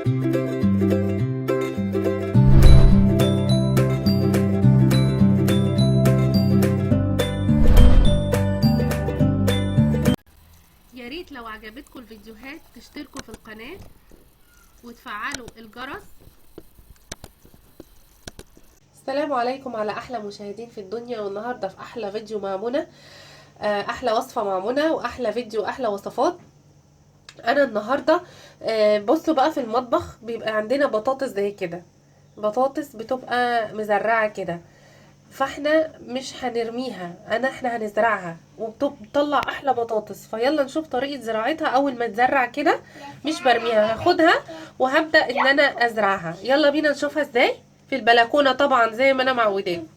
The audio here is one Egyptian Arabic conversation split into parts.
يا ريت لو عجبتكم الفيديوهات تشتركوا في القناة وتفعلوا الجرس. السلام عليكم على احلى مشاهدين في الدنيا. والنهارده في احلى فيديو مع منى، احلى وصفه مع منى واحلى فيديو واحلى وصفات. انا النهارده بصوا بقى، في المطبخ بيبقى عندنا بطاطس زي كده، بطاطس بتبقى مزرعة كده، فاحنا مش هنرميها، احنا هنزرعها وبتطلع احلى بطاطس. فيلا نشوف طريقه زراعتها. اول ما تزرع كده مش برميها، هاخدها وهبدا ان انا ازرعها. يلا بينا نشوفها ازاي في البلكونه، طبعا زي ما انا معوداكم،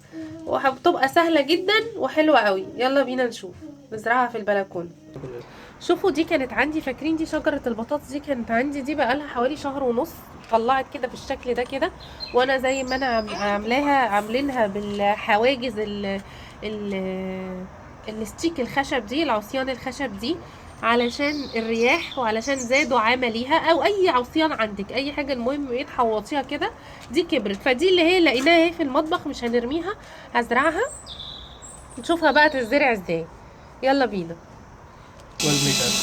وهتبقى سهلة جدا وحلوه قوي. يلا بينا نشوف نزرعها في البلكونه. شوفوا دي كانت عندي، فاكرين دي شجرة البطاطس دي كانت عندي، دي بقالها حوالي شهر ونص، طلعت كده بالشكل ده كده. وانا زي ما انا عاملاها، عاملينها بالحواجز ال ال الستيك الخشب دي، العصيان الخشب دي، علشان الرياح وعلشان زادوا عمليها او اي عصيان عندك اي حاجة، المهم ايه تحوطيها كده. دي كبرت، فدي اللي هي لقيناها اهي في المطبخ، مش هنرميها، هزرعها. نشوفها بقى تتزرع ازاي. يلا بينا.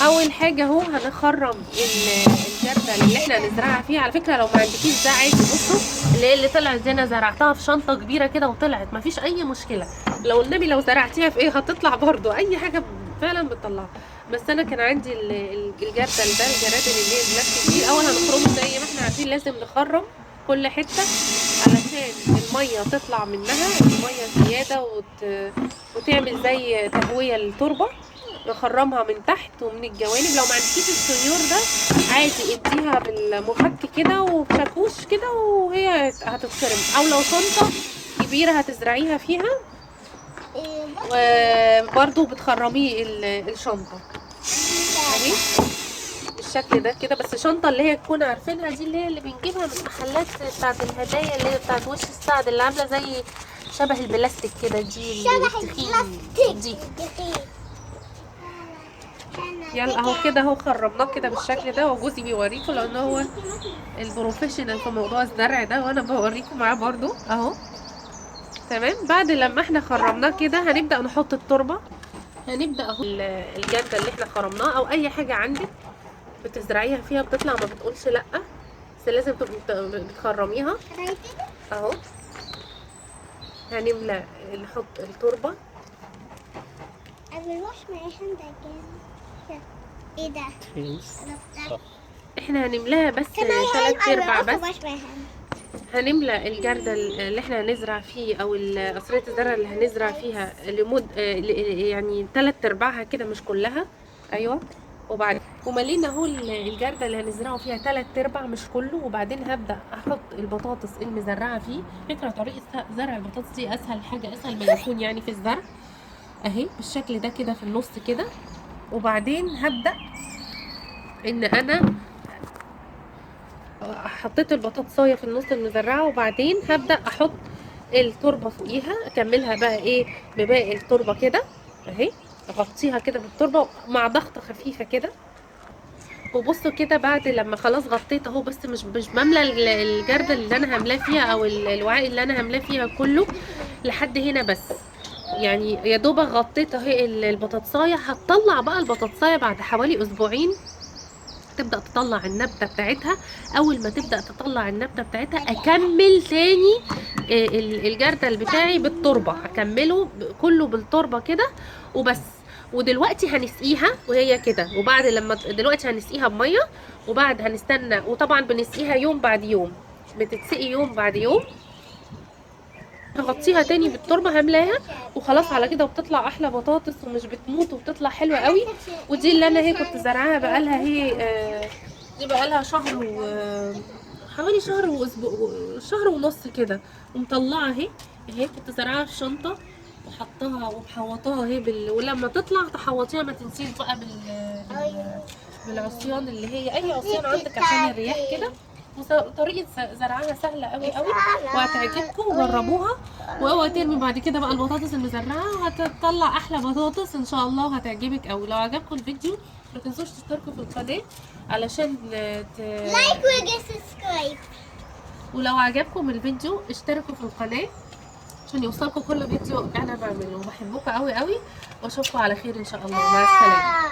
اول حاجة اهو هنخرم الجردل اللي احنا هنزرعها فيها. على فكرة لو ما عندكيش ده عادي، بصوا اللي هي اللي طلعت دي انا زرعتها في شنطه كبيرة كده وطلعت، مفيش اي مشكلة. لو النبي لو زرعتيها في ايه هتطلع برضو، اي حاجة فعلا بتطلعها. بس انا كان عندي الجردل ده، الجرادل اللي هي البلاستيك دي. الاول هنخرمه زي ما احنا عارفين، لازم نخرم كل حتة علشان المية تطلع منها، المية زيادة وتعمل زي تهوية للتربه. نخرمها من تحت ومن الجوانب. لو ما عندكيش السنيور ده عادي اديها بالمفك كده وبشاكوش كده وهي هتتخرم، او لو شنطه كبيرة هتزرعيها فيها وبرده بتخرميه الشنطة اهي بالشكل ده كده. بس الشنطة اللي هي تكون عارفينها دي، اللي هي اللي بنجيبها من المحلات بتاعه الهدايا، اللي هي بتاعه وش السعد، اللي عامله زي شبه البلاستيك كده، دي شبه البلاستيك دي. يلا اهو كده اهو خرمناه كده بالشكل ده، وجوزي بيوريكم لان هو ال professional في موضوع الزرع ده، وانا بوريكم معاه برضو اهو. تمام. بعد لما احنا خرمناه كده هنبدا نحط التربة. هنبدا اهو الجردل اللي احنا خرمناه، او اي حاجة عندك بتزرعيها فيها بتطلع، ما بتقولش لا، بس لازم تبقي بتخرميها اهو. هنملى نحط التربة. ايه ده؟ احنا هنملاها بس 3/4 بس. هنملى الجردل اللي احنا هنزرع فيه، او قصرية الزرع اللي هنزرع فيها لمد يعني 3/4 كده، مش كلها. ايوه. وبعد وملينا اهو الجردل اللي هنزرعه فيها 3/4 مش كله. وبعدين هبدا احط البطاطس المزرعة فيه. فكرة طريقه زرع البطاطس دي اسهل حاجة، اسهل ما يكون يعني في الزرع اهي بالشكل ده كده في النص كده. وبعدين هبدا ان انا حطيت البطاطسايه في النص المزرعة، وبعدين هبدا احط التربة فوقيها، اكملها بقى ايه بباقي التربة كده اهي، اغطيها كده بالتربه مع ضغطه خفيفة كده. وبصوا كده بعد لما خلاص غطيت اهو، بس مش بملى الجردل اللي انا هملاه فيها او الوعاء اللي انا هملاه فيها كله لحد هنا بس، يعني يا دوبك غطيت اهي البطاطسايه. هتطلع بقى البطاطسايه بعد حوالي اسبوعين، تبدا تطلع النبتة بتاعتها. اول ما تبدا تطلع النبتة بتاعتها اكمل تاني الجردل بتاعي بالتربه، هكمله كله بالتربه كده وبس. ودلوقتي هنسقيها وهي كده، وبعد لما دلوقتي هنسقيها بميه، وبعد هنستنى، وطبعا بنسقيها يوم بعد يوم، بتتسقي يوم بعد يوم. هغطيها تاني بالتربه، هملاها وخلاص على كده، وبتطلع احلى بطاطس ومش بتموت وبتطلع حلوة قوي. ودي اللي انا هي كنت زرعاها بقالها هي دي بقالها شهر و حوالي شهر واسبوع، شهر ونص كده، ومطلعه اهي اهي. كنت زرعاها في شنطه وحطها ومحوطاها اهي ولما تطلع تحوطيها، ما تنسيش بقى بالعصيان اللي هي اي عصيان عندك عشان الرياح كده. وطريقه زرعها سهلة قوي قوي وهتعجبكم، وجربوها. واوعي ترمي بعد كده بقى البطاطس المزرعة، وهتطلع احلى بطاطس ان شاء الله وهتعجبك قوي. لو عجبكم الفيديو ما تنسوش تشتركوا في القناة علشان like و subscribe. ولو عجبكم الفيديو اشتركوا في القناة عشان يوصلكم كل فيديو انا بعمله. بحبكم قوي قوي، واشوفكم على خير ان شاء الله. مع السلامة. آه.